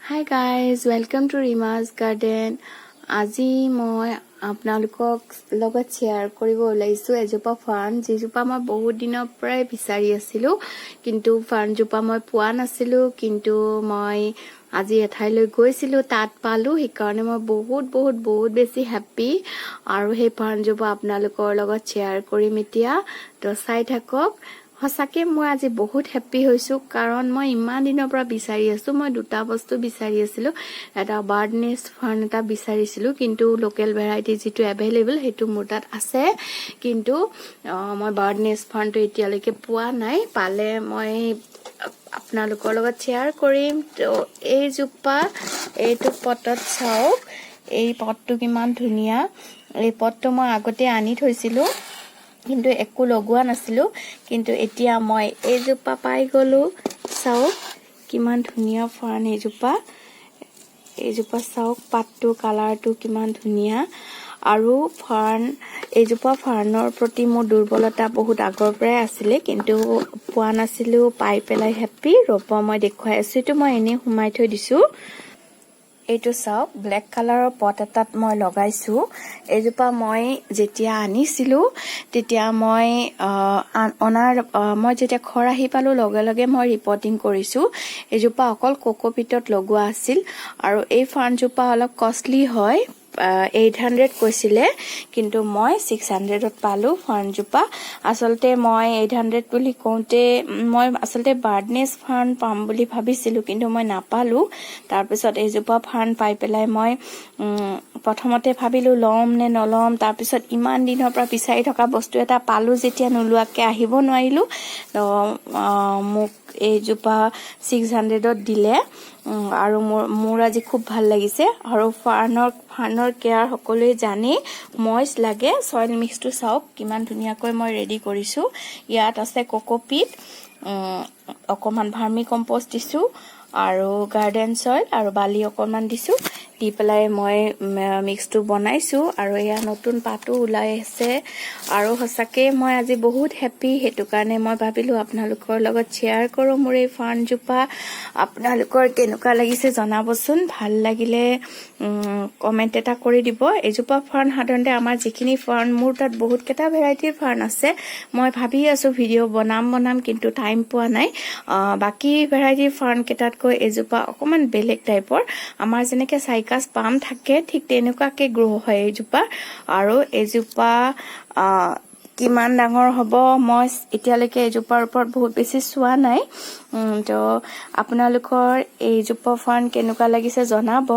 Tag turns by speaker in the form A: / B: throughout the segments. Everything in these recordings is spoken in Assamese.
A: Hi guys, welcome to Rima's Garden. আজি মই আপোনালোকক লগত শ্বেয়াৰ কৰিব ওলাইছোঁ এজোপা ফাৰ্ণ, যিজোপা মই বহুত দিনৰ পৰাই বিচাৰি আছিলোঁ, কিন্তু ফাৰ্ণজোপা মই পোৱা নাছিলোঁ। কিন্তু মই আজি এঠাইলৈ গৈছিলোঁ, তাত পালোঁ। সেইকাৰণে মই বহুত বহুত বহুত বেছি হেপ্পী আৰু সেই ফাৰ্ণজোপা আপোনালোকৰ লগত শ্বেয়াৰ কৰিম এতিয়া। তো চাই থাকক। সঁচাকে মই আজি বহুত হেপ্পী হৈছোঁ, কাৰণ মই ইমান দিনৰ পৰা বিচাৰি আছোঁ। মই দুটা বস্তু বিচাৰি আছিলোঁ। এটা বাৰ্ড নেষ্ট ফাৰ্ণ এটা বিচাৰিছিলোঁ, কিন্তু লোকেল ভেৰাইটি যিটো এভেইলেবল সেইটো মোৰ তাত আছে, কিন্তু মই বাৰ্ড নেষ্ট ফাৰ্ণটো এতিয়ালৈকে পোৱা নাই। পালে মই আপোনালোকৰ লগত শ্বেয়াৰ কৰিম। তো এইজোপা এইটো পটত চাওক, এই পটটো কিমান ধুনীয়া। এই পটটো মই আগতে আনি থৈছিলোঁ, কিন্তু একো লগোৱা নাছিলোঁ। কিন্তু এতিয়া মই এইজোপা পাই গ'লোঁ। চাওক কিমান ধুনীয়া ফাৰ্ণ এইজোপা। এইজোপা চাওক, পাতটো, কালাৰটো কিমান ধুনীয়া। আৰু ফাৰ্ণ, এইজোপা ফাৰ্ণৰ প্ৰতি মোৰ দুৰ্বলতা বহুত আগৰ পৰাই আছিলে, কিন্তু পোৱা নাছিলোঁ। পাই পেলাই হেপ্পী। ৰ'ব, মই দেখুৱাই আছোঁ। এইটো মই এনেই সোমাই থৈ দিছোঁ। এইটো চাওক, ব্লেক কালাৰৰ পট এটাত মই লগাইছোঁ। এইজোপা মই যেতিয়া আনিছিলোঁ, তেতিয়া মই অনাৰ মই যেতিয়া ঘৰ আহি পালোঁ, লগে লগে মই ৰিপটিং কৰিছোঁ। এইজোপা অকল কক'পিটত লগোৱা আছিল আৰু এই ফাৰ্ণজোপা অলপ কষ্টলি হয়। 800 কৈছিলে, কিন্তু মই 600ত পালোঁ ফাৰ্ণজোপা। আচলতে মই 800 বুলি কওঁতে মই আচলতে বাৰ্ডনেষ্ট ফাৰ্ণ পাম বুলি ভাবিছিলোঁ, কিন্তু মই নাপালোঁ। তাৰপিছত এইজোপা ফাৰ্ণ পাই পেলাই মই প্ৰথমতে ভাবিলোঁ ল'ম নে নল'ম। তাৰপিছত ইমান দিনৰ পৰা বিচাৰি থকা বস্তু এটা পালোঁ যেতিয়া নোলোৱাকৈ আহিব নোৱাৰিলোঁ। তো মোক এইজোপা 600ত দিলে আৰু মোৰ আজি খুব ভাল লাগিছে। আৰু ফাৰ্ণৰ কেয়াৰ সকলোৱে জানেই, মইচ লাগে। চইল মিক্সটো চাওক, কিমান ধুনীয়াকৈ মই ৰেডি কৰিছোঁ। ইয়াত আছে কক'পিট, অকণমান ভাৰ্মি কম্প'ষ্ট দিছোঁ আৰু গাৰ্ডেন চইল আৰু বালি অকণমান দিছোঁ। দি পেলাই মই মিক্সটো বনাইছোঁ আৰু এয়া নতুন পাতো ওলাই আছে। আৰু সঁচাকৈ মই আজি বহুত হেপ্পী। সেইটো কাৰণে মই ভাবিলোঁ আপোনালোকৰ লগত শ্বেয়াৰ কৰোঁ মোৰ এই ফাৰ্ণজোপা। আপোনালোকৰ কেনেকুৱা লাগিছে জনাবচোন। ভাল লাগিলে কমেণ্ট এটা কৰি দিব। এইজোপা ফাৰ্ণ সাধাৰণতে আমাৰ যিখিনি ফাৰ্ণ, মোৰ তাত বহুতকেইটা ভেৰাইটিৰ ফাৰ্ণ আছে। মই ভাবি আছোঁ ভিডিঅ' বনাম বনাম, কিন্তু টাইম পোৱা নাই। বাকী ভেৰাইটিৰ ফাৰ্ণকেইটাতকৈ এইজোপা অকণমান বেলেগ টাইপৰ। আমাৰ যেনেকৈ চাইকাছ পাম থাকে, ঠিক তেনেকুৱাকৈ গ্ৰ' হয় এইজোপা। আৰু এইজোপা কিমান ডাঙৰ হ'ব, মই এতিয়ালৈকে এইজোপাৰ ওপৰত বহুত বেছি চোৱা নাই। তো আপোনালোকৰ এইজোপা ফাৰ্ণ কেনেকুৱা লাগিছে জনাব।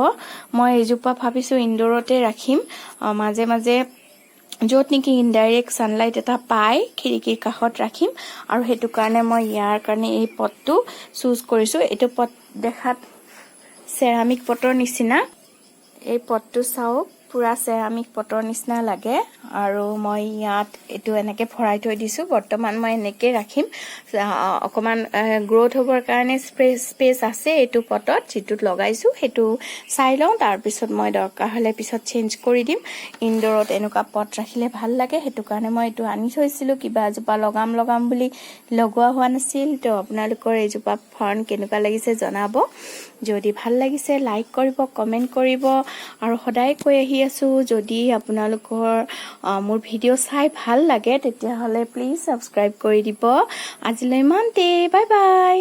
A: মই এইজোপা ভাবিছোঁ ইনড'ৰতে ৰাখিম, মাজে মাজে য'ত নেকি ইনডাইৰেক্ট ছানলাইট এটা পায়, খিৰিকীৰ কাষত ৰাখিম। আৰু সেইটো কাৰণে মই ইয়াৰ কাৰণে এই পটটো চুজ কৰিছোঁ। এইটো পট দেখাত চেৰামিক পটৰ নিচিনা। এই পটটো চাওক, পূৰা চেৰামিক পটৰ নিচিনা লাগে। আৰু মই ইয়াত এইটো এনেকৈ ভৰাই থৈ দিছোঁ। বৰ্তমান মই এনেকৈ ৰাখিম। অকণমান গ্ৰ'থ হ'বৰ কাৰণে স্পেচ আছে এইটো পটত, যিটোত লগাইছোঁ। সেইটো চাই লওঁ, তাৰপিছত মই দৰকাৰ হ'লে পিছত চেঞ্জ কৰি দিম। ইনড'ৰত এনেকুৱা পট ৰাখিলে ভাল লাগে, সেইটো কাৰণে মই এইটো আনি থৈছিলোঁ। কিবা এজোপা লগাম লগাম বুলি লগোৱা হোৱা নাছিল। তো আপোনালোকৰ এইজোপা ফাৰ্ণ কেনেকুৱা লাগিছে জনাব। যদি ভাল লাগিছে লাইক কৰিব, কমেণ্ট কৰিব। আৰু সদায় কৈ আহি আছোঁ, যদি আপোনালোকৰ মোৰ ভিডিঅ' চাই ভাল লাগে, তেতিয়াহ'লে প্লিজ ছাবস্ক্ৰাইব কৰি দিব। আজিলৈ ইমানতে, বাই বাই।